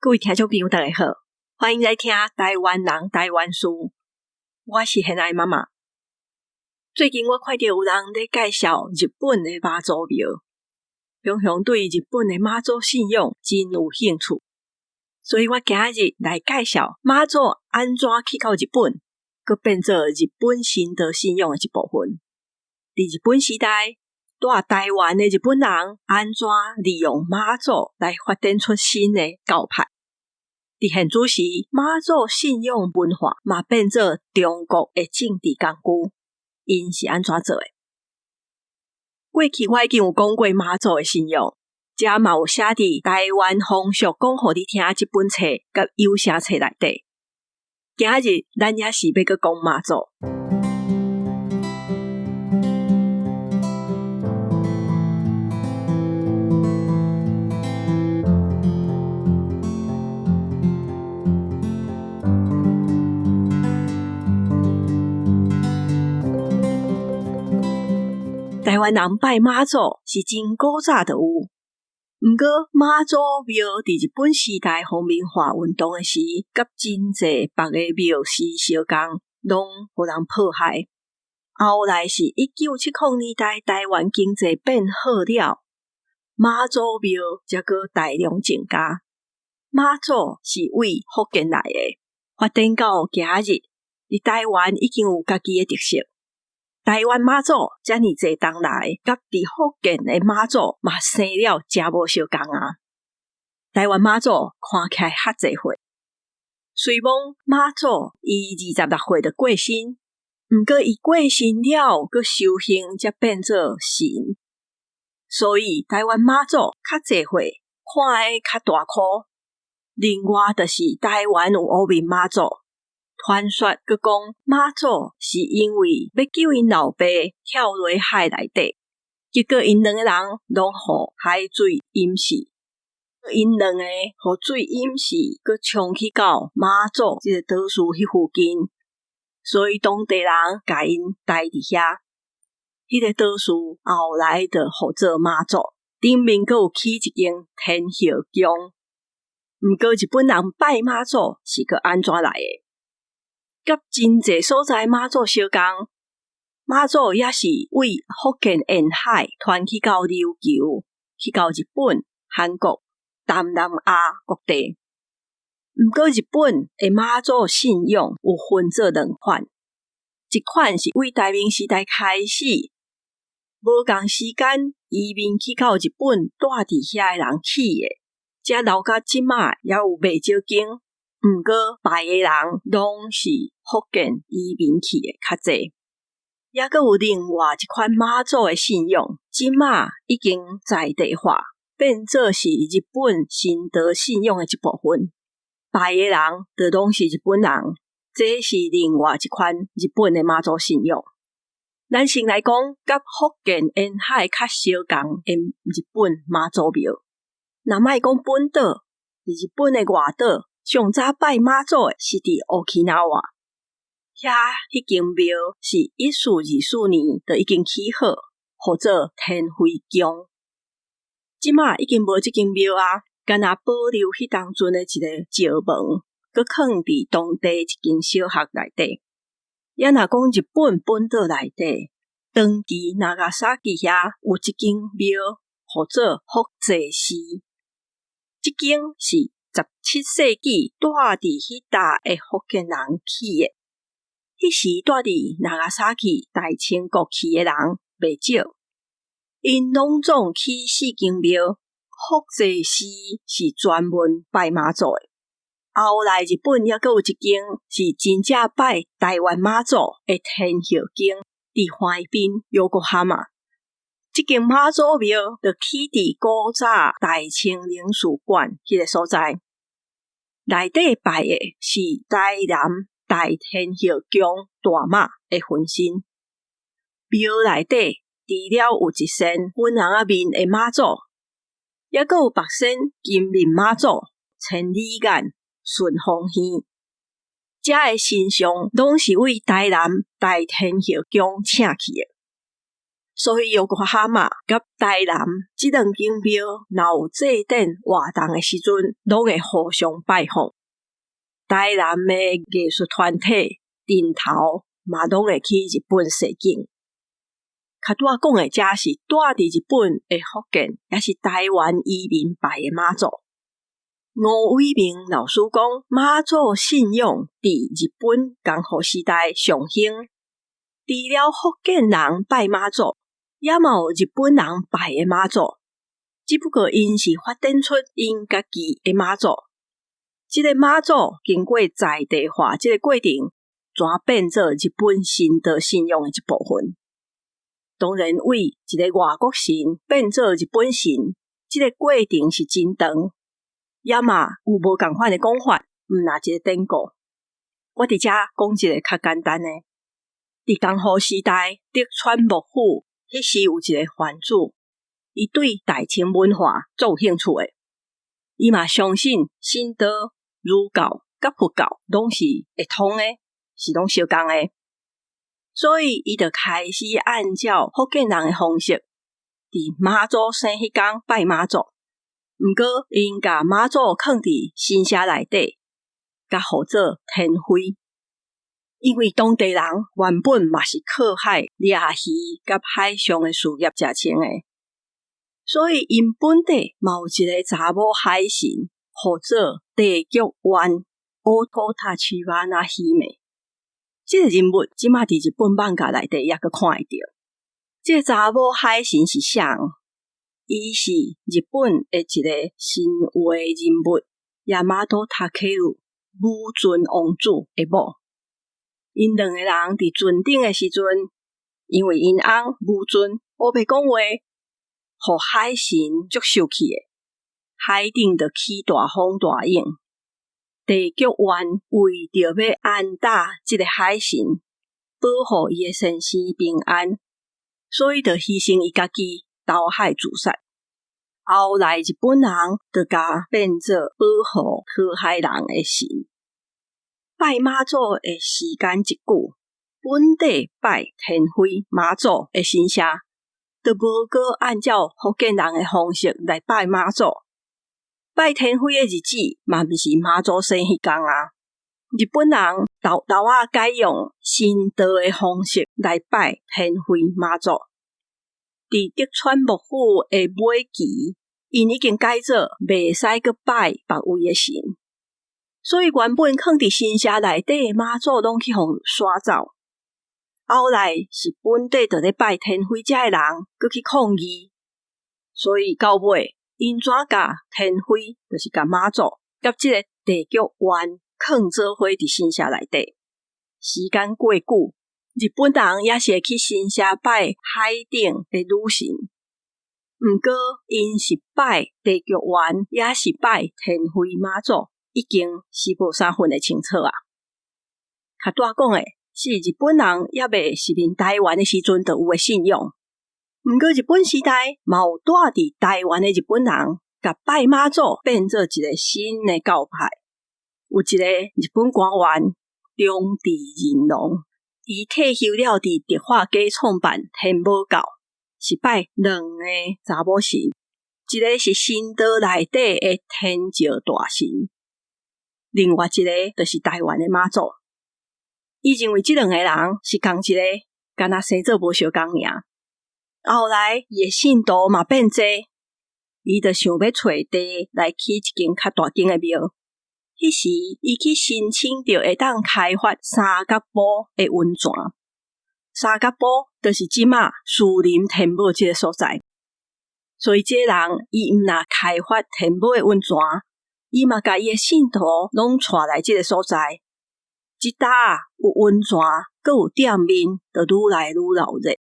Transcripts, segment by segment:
各位聽眾朋友，大家好，歡迎來聽台灣人台灣事。我是現愛媽媽。最近我看著有人咧介紹日本的媽祖廟，雄雄對日本的媽祖信仰真有興趣，所以我今日來介紹媽祖按怎去到日本，閣變做日本神道信仰的一部分。佇日本時代，蹛台灣的日本人按怎利用媽祖來發展出新的教派？佇現主時，媽祖信仰文化嘛變做中國的政治工具，𪜶是按怎做的？過去我已經有講過媽祖的信仰，這嘛有寫佇台灣風俗講予你聽這本冊佮有聲冊內底。今日咱也是欲閣講媽祖。台灣人拜媽祖是真古早就有，毋過媽祖廟佇日本時代皇民化運動的時，佮真濟別个廟是相仝，攏予人破壞。後來是1970年代台灣經濟變好了，媽祖廟才閣大量增加。媽祖是對福建來的，發展到今日，佇台灣已經有家己的特色。台灣媽祖遮爾濟冬來，佮佇福建的媽祖嘛生了誠無相仝啊！台灣媽祖看起來較濟歲，雖罔媽祖伊26歲就過身，毋過伊過身了，閣修行才變做神，所以台灣媽祖較濟歲，看的較大箍。另外就是台灣有烏面媽祖。傳說閣講媽祖是因為欲救𪜶老爸跳落海內底，結果𪜶兩個人攏予海水淹死。𪜶兩個予水淹死，閣衝去到媽祖這個島嶼彼附近，所以當地人共𪜶待佇遐。彼個島嶼後來就號做媽祖，頂面閣有起一間天后宮。毋過日本人拜媽祖是閣按怎來的？佮真濟所在媽祖相仝，媽祖也是對福建沿海傳去到琉球，去到日本、韓國、東南亞各地。毋過日本的媽祖信仰有分做兩款，一款是對大明時代開始，無仝時間移民去到日本蹛佇遐的人起的，才留到這馬猶有袂少間。毋過拜的人攏是福建移民去的較濟，猶閣有另外一款媽祖的信仰，這馬已經在地化，變做是日本神道信仰的一部分。拜的人就攏是日本人，這是另外一款日本的媽祖信仰。咱先來講佮福建沿海較相仝的日本媽祖廟，若莫講本島，佇日本的外島。上早拜媽祖的是佇沖繩，遐彼間廟是1424年就已經起好，號做天妃宮。這馬已經無這間廟啊，干焦保留彼當陣的一個石門，閣囥佇當地一間小學內底。猶若講日本本島內底，長崎長崎遐有一間廟，號做福濟寺，這間是17世紀蹛佇彼搭的福建人起的，彼時蹛佇長崎大清國去的人袂少，𪜶攏總起四間廟，福濟寺是專門拜媽祖的。後來日本猶閣有一間是真正拜台灣媽祖的天后宮，佇橫濱横濱。這間媽祖廟就起佇古早大清領事館彼個所在，內底拜的是台南大天后宮大媽的分身。廟內底除了有一身粉紅仔面的媽祖，猶閣有白身金面媽祖、千里眼、順風耳，這个神像攏是對台南大天后宮請去的。所以横浜佮台南這兩間廟，若有祭典活動的時陣，攏會互相拜訪。台南的藝術團體陣頭嘛，攏會去日本踅景。較拄仔講的，這是住佇日本的福建，抑是台灣移民拜的媽祖。吳偉明老師講，媽祖信仰佇日本江戶時代上興，除了福建人拜媽祖，也嘛有日本人拜的媽祖，只不過𪜶是發展出𪜶家己的媽祖。這个媽祖經過在地化這个過程，轉變做日本神道信仰的一部分。當然，為一个外國神變做日本神，這个過程是真長，也嘛有無仝款的講法，毋若一个典故。我佇遮講一个較簡單的。佇江戶時代，德川幕府彼時有一个藩主，伊對大清文化足有興趣的，伊嘛相信神道、儒教佮佛教攏是會通的，是攏相仝的。所以，伊就開始按照福建人的方式，佇媽祖生彼工拜媽祖。毋過，𪜶共媽祖囥佇神社內底，共號做天妃。因為當地人原本嘛是靠海掠魚佮海上的事業食穿的，所以𪜶本地嘛有一个查某海神，號做地菊丸オトタチバナ姫。這个人物這馬佇日本漫畫內底猶閣看會著。這个查某海神是啥人？伊是日本的一个神話人物，ヤマトタケル武尊王子的某。𪜶兩个人佇船頂的時陣，因為𪜶翁武尊烏白講話，予海神足受氣的，海頂就起大風大湧。地菊丸為著欲安搭這个海神，保護伊的先生平安，所以就犧牲伊家己投海自殺。後來日本人就共變做保護討海人的神。拜媽祖的時間一久，本地拜天妃媽祖的神社，就無閣按照福建人的方式來拜媽祖。拜天妃的日子嘛，毋是媽祖生彼工啊。日本人沓沓仔改用神道的方式來拜天妃媽祖。佇德川幕府的尾期，𪜶已經改做袂使閣拜別位的神，所以原本囥佇神社內底的媽祖攏去予徙走。後來是本地佇咧拜天妃遮的人，閣去抗議，所以到尾𪜶轉共天妃，就是共媽祖，佮這个地菊丸囥做伙佇神社內底。時間過久，日本人也是會去神社拜海頂的女神，毋過𪜶是拜地菊丸，抑是拜天妃媽祖，已經是無啥分會清楚啊。較拄仔講的是日本人猶未殖民台灣的時陣就有的信仰，毋過日本時代嘛有住佇台灣的日本人，共拜媽祖變做一个新的教派。有一个日本官員中智仁郎，伊退休了，佇迪化街創辦天母教，是拜兩个查某神，一个是神道內底的天照大神，另外一个就是台灣的媽祖。伊認為這兩个人是仝一个，敢若生做無相仝爾。後來伊的信徒嘛變濟，伊就想欲揣地來起一間較大間的廟。彼時，伊去申請著會當開發三角埔的溫泉。三角埔就是這馬士林天母這个所在。所以這个人伊毋若開發天母的溫泉，伊嘛共伊的信徒攏帶來這个所在。這搭有溫泉，閣有店面，就愈來愈鬧熱。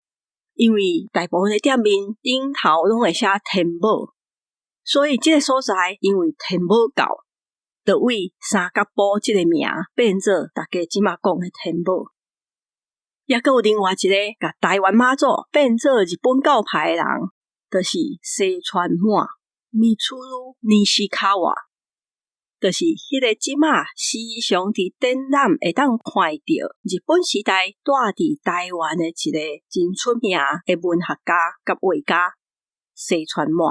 因為大部分的店面頂頭攏會寫天母，所以這个所在因為天母教，就為三角埔這个名變做大家這馬講的天母。猶閣有另外一个共台灣媽祖變做日本教派的人，就是西川滿米出魯尼西卡瓦。就是彼个這馬時常佇展覽會當看著日本時代蹛佇臺灣的一个真出名的文學家佮畫家西川滿。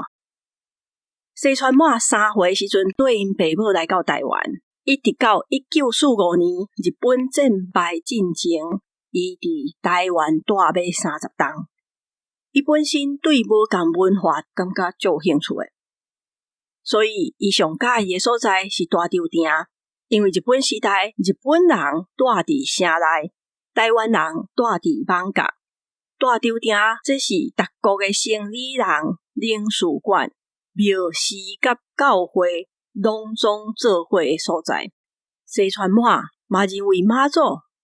西川滿3歲時陣，綴𪜶爸母來到臺灣，一直到1945年日本戰敗進前，伊佇臺灣蹛欲30冬。伊本身對無仝文化感覺足有興趣的。所以，伊上佮意的所在是大稻埕，因為日本時代，日本人蹛佇城內，臺灣人蹛佇艋舺。大稻埕這是逐國的生理人、領事館、廟寺佮教會攏總做伙的所在。西川滿嘛認為媽祖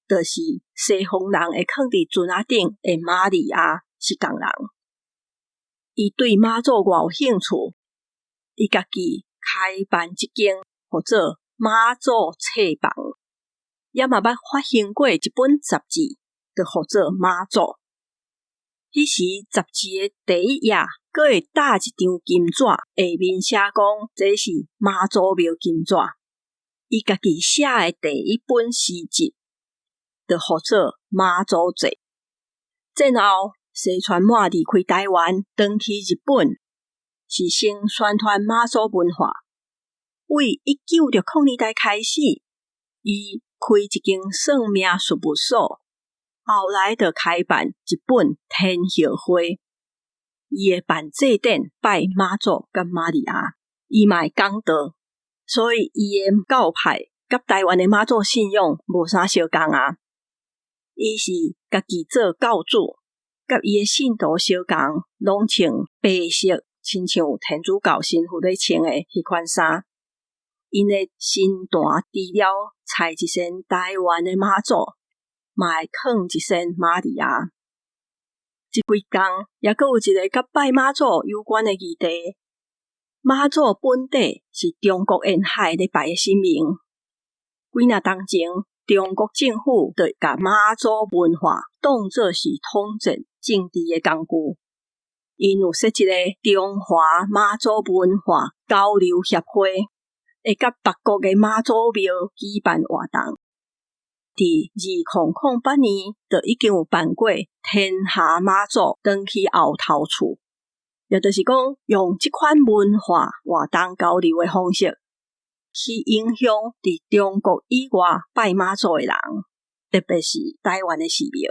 就是西方人會囥佇船仔頂的瑪利亞是仝人。伊對媽祖偌有興趣。伊家己開辦一間，號做媽祖冊房，也嘛捌發行過一本雜誌，就號做媽祖。彼時雜誌的第一頁，閣會貼一張金紙，下面寫講這是媽祖廟金紙。伊家己寫的第一本詩集，就號做媽祖祭。戰後，西川滿離開臺灣，轉去日本。是先宣傳媽祖文化。為1960年代開始，伊開一間算命事務所，後來就開辦日本天后會。伊會辦祭典，拜媽祖佮瑪利亞，伊嘛會講道，所以伊的教派佮臺灣的媽祖信仰無啥相仝啊。伊是家己做教主，佮伊的信徒相仝，攏穿白色，親像天主教神父咧穿的彼款衫。𪜶的神壇除了採一身臺灣的媽祖，嘛會囥一身瑪利亞。這幾工猶閣有一个佮拜媽祖有關的議題。媽祖本底是中國沿海咧拜的神明。幾若冬前，中國政府就共媽祖文化當做是統戰政治的工具。𪜶有設一个中華媽祖文化交流協會，會佮別國的媽祖廟舉辦活動。佇2008年，就已經有辦過天下媽祖轉去後頭厝，也就是講用這款文化活動交流的方式，去影響佇中國以外拜媽祖的人，特別是臺灣的寺廟。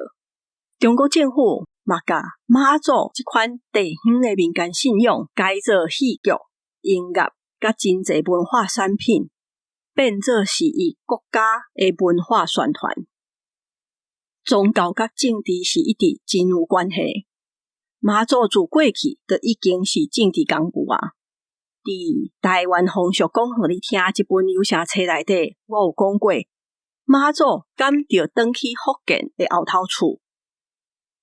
中國政府嘛，共媽祖這款地方的民間信仰改做戲劇、音樂佮真濟文化產品，變做是伊國家的文化宣傳。宗教佮政治是一直真有關係。媽祖自過去就已經是政治工具啊。佇臺灣風俗講予你聽，這本有聲冊內底，我有講過，媽祖敢著轉去福建的後頭厝。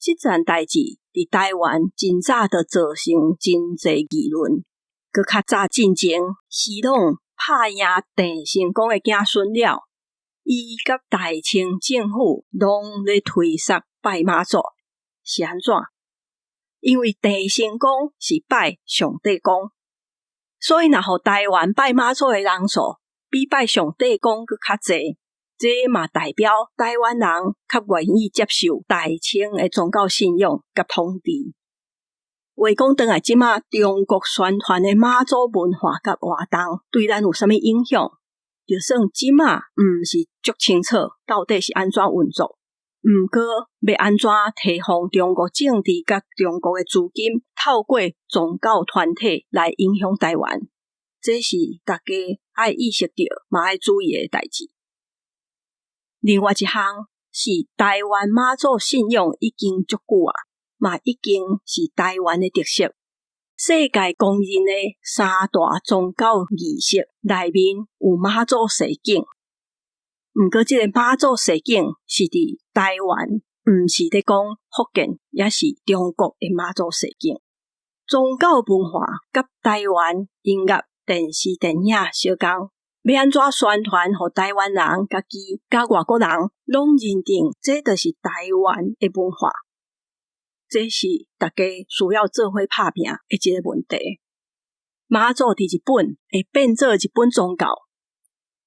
這件代誌佇臺灣真早就造成真濟議論，閣較早進前，徐朗拍贏鄭成功的子孫了，伊佮大清政府攏咧推捒拜媽祖，是按怎？因為鄭成功是拜上帝公，所以若予臺灣拜媽祖的人數比拜上帝公閣較濟。這嘛代表臺灣人較願意接受大清的宗教信仰佮統治。話講轉來，這馬中國宣傳的媽祖文化佮活動對咱有啥物影響？就算這馬毋是足清楚到底是按怎運作，毋過欲按怎提防中國政治佮中國的資金透過宗教團體來影響臺灣，這是大家愛意識著嘛愛注意的代誌。另外一項是臺灣媽祖信仰已經足久啊，嘛已經是臺灣的特色。世界公認的三大宗教儀式內面有媽祖誓境，毋過這个媽祖誓境是佇臺灣，毋是咧講福建，抑是中國的媽祖誓境。宗教文化佮臺灣音樂、電視、電影相仝。欲按怎宣傳，予臺灣人家己佮外國人攏認定，這就是臺灣的文化。這是大家需要做伙拍拚的一个問題。媽祖佇日本會變做日本宗教，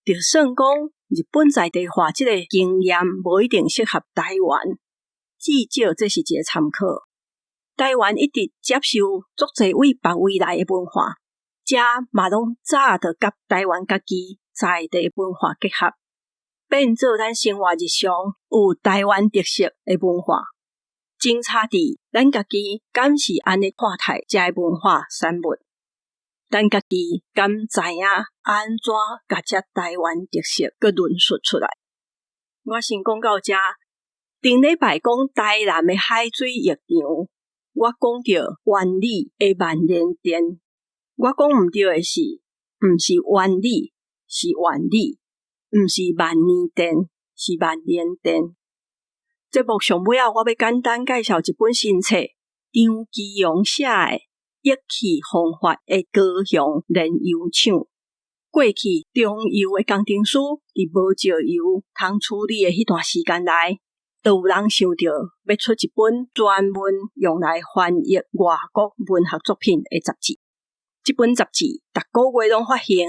就算講日本在地化這个經驗無一定適合台灣，至少這是一个參考。台灣一直接受足濟位別位來的文化，這嘛攏早就佮台灣家己在地文化結合，變做咱生活日常有台灣特色的文化。真差佇咱家己敢是按呢看待這个文化產物？咱家己敢知影按怎共這台灣特色閣論述出來？我先講到遮。頂禮拜講台南的海水浴場，我講著灣里的萬年殿，我講毋著的是，毋是灣里，是萬里，毋是萬年殿，是萬年殿。節目上尾仔，我欲簡單介紹一本新冊，張基榮寫的《意氣風發的高雄煉油廠》。過去中油的工程師佇無石油通處理的彼段時間內，就有人想著欲出一本專門用來翻譯外國文學作品的雜誌。這本雜誌逐个月攏發行，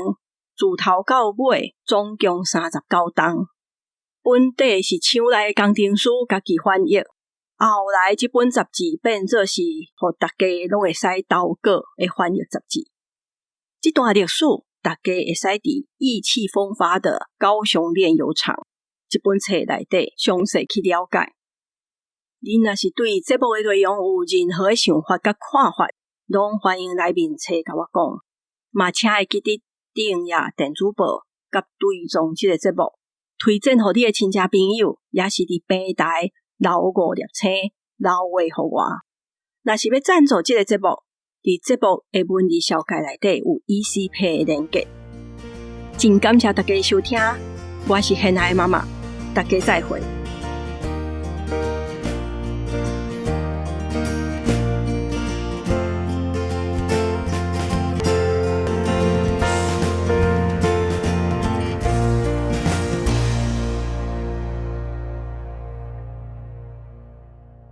自頭到尾總共39筒。本底是廠內的工程師家己翻譯，後來這本雜誌變做是予大家攏會使投稿的翻譯雜誌。這段歷史，大家會使佇《意氣風發的高雄煉油廠》這本冊內底詳細去了解。恁若是對節目的內容有任何的想法佮看法，攏歡迎來面冊共我講。嘛，請會記得訂閱電子報佮追蹤這个節目，推薦予你的親戚朋友，抑是佇平台留五粒星，留話予我。若是欲贊助這个節目，佇節目的文字紹介內底有 ECPay 的連結。真感謝大家收聽，我是現愛媽媽，大家再會。